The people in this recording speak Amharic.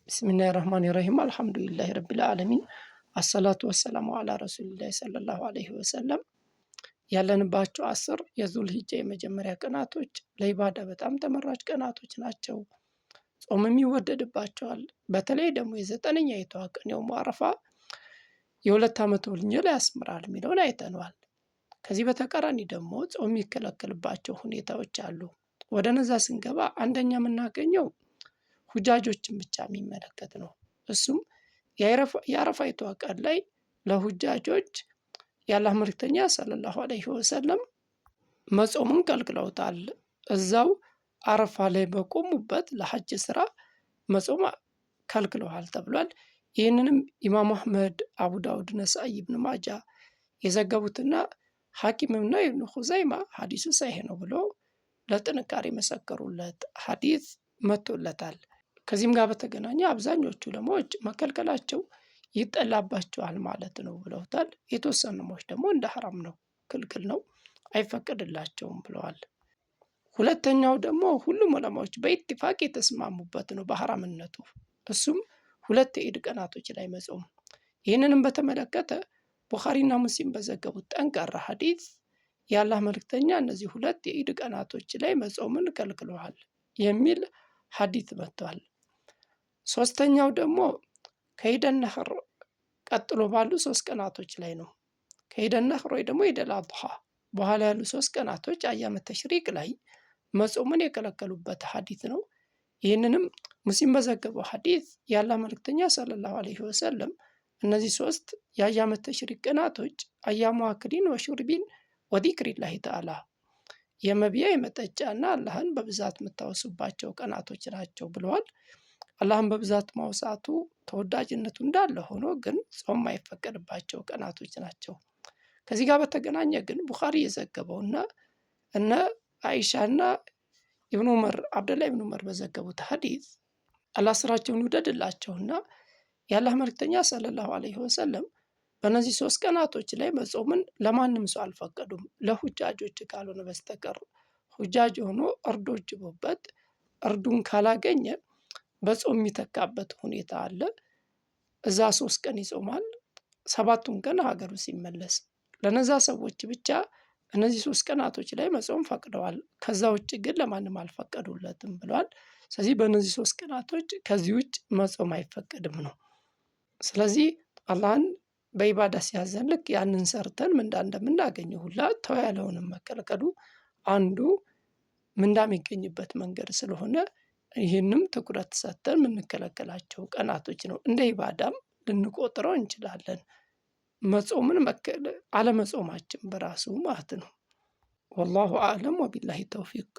بسم الله الرحمن الرحيم الحمد لله رب العالمين الصلاة والسلام على رسول الله صلى الله عليه وسلم። ያለንባቸው 10 የዙል ሂጃ የመጀመሪያ ቀናቶች ለኢባዳ በጣም ተመራጭ ቀናቶች ናቸው። ጾምም ይወደድባቸዋል። በተለይ ደግሞ የ9ኛይቷ ቀን يوم عرفة የ2 ዓመት ወንጀል ያስምራል የሚለውን አይተነዋል። ከዚህ በተቃራኒ ደግሞ ጾም የሚከለከልባቸው ሁኔታዎች አሉ። ወደ ነዛ ስንገባ አንደኛ የምናገኘው ሁጃጆችን ብቻ የሚመለከት ነው። እሱም የአረፋይቷ ቀን ላይ ለሁጃጆች የአላህ መልክተኛ ሰለላሁ ዐለይሂ ወሰለም መጾሙን ከልክለውታል። እዛው አረፋ ላይ በቆሙበት ለሐጅ ስራ መጾም ከልክለዋል ተብሏል። ይህንንም ኢማሙ አህመድ፣ አቡ ዳውድ፣ ነሳኢ፣ ኢብኑ ማጃ የዘገቡትና ሐኪምና ኢብኑ ኹዘይማ ሐዲሱ ሰሂህ ነው ብሎ ለጥንካሬ መሰከሩለት ሐዲስ መጥቶለታል። ከዚህም ጋር በተገናኘ አብዛኞቹ ዑለማዎች መከልከላቸው ይጠላባቸዋል ማለት ነው ብለውታል። የተወሰኑ ዑለማዎች ደግሞ እንደ ሐራም ነው፣ ክልክል ነው፣ አይፈቀድላቸውም ብለዋል። ሁለተኛው ደግሞ ሁሉም ዑለማዎች በኢትፋቅ የተስማሙበት ነው በሐራምነቱ። እሱም ሁለት የኢድ ቀናቶች ላይ መጾም። ይህንንም በተመለከተ ቡኻሪና ሙስሊም በዘገቡት ጠንካራ ሐዲስ የአላህ መልክተኛ እነዚህ ሁለት የኢድ ቀናቶች ላይ መጾምን ከልክለዋል የሚል ሐዲስ መጥቷል። ሶስተኛው ደግሞ ከኢደ ነህር ቀጥሎ ባሉ 3 ቀናቶች ላይ ነው። ከኢደ ነህር ወይ ደግሞ ኢደል አድሃ በኋላ ያሉ 3 ቀናቶች አያመ ተሽሪቅ ላይ መጾምን የከለከሉበት ሐዲስ ነው። ይህንንም ሙስሊም በዘገበው ሐዲስ የአላህ መልክተኛ ሰለላሁ ዐለይሂ ወሰለም እነዚህ 3 የአያመ ተሽሪቅ ቀናቶች አያሙ አክሊን ወሹርቢን ወዚክሪላሂ ተዓላ የመብያ የመጠጫና አላህን በብዛት የምታወሱባቸው ቀናቶች ናቸው ብለዋል። አላህን በብዛት ማውሳቱ ተወዳጅነቱ እንዳለ ሆኖ ግን ጾም የማይፈቀድባቸው ቀናቶች ናቸው። ከዚህ ጋር በተገናኘ ግን ቡኻሪ የዘገበውና እነ አይሻና ኢብኑ ዑመር አብደላ ኢብኑ ዑመር በዘገቡት ሐዲስ አላህ ስራቸውን ይውደድላቸውና የአላህ መልክተኛ ሰለላሁ ዐለይሂ ወሰለም በእነዚህ 3 ቀናቶች ላይ መጾምን ለማንም ሰው አልፈቀዱም፣ ለሁጃጆች ካልሆነ በስተቀር። ሁጃጅ ሆኖ እርድ ወጅቦበት እርዱን ካላገኘ በጾም የሚተካበት ሁኔታ አለ። እዛ 3 ቀን ይጾማል፣ 7ቱን ቀን ሀገሩ ሲመለስ። ለነዛ ሰዎች ብቻ እነዚህ 3 ቀናቶች ላይ መጾም ፈቅደዋል። ከዛ ውጭ ግን ለማንም አልፈቀዱለትም ብለዋል። ስለዚህ በእነዚህ 3 ቀናቶች ከዚህ ውጭ መጾም አይፈቀድም ነው። ስለዚህ አላህን በኢባዳ ሲያዘን ልክ ያንን ሰርተን ምንዳ እንደምናገኘው ሁላ ተው ያለውንም መከልከሉ አንዱ ምንዳ የሚገኝበት መንገድ ስለሆነ ይህንም ትኩረት ሰጥተን የምንከለከላቸው ቀናቶች ነው። እንደ ኢባዳም ልንቆጥረው እንችላለን። መጾምን አለመጾማችን በራሱ ማለት ነው። ወላሁ አዕለም ወቢላሂ ተውፊቅ።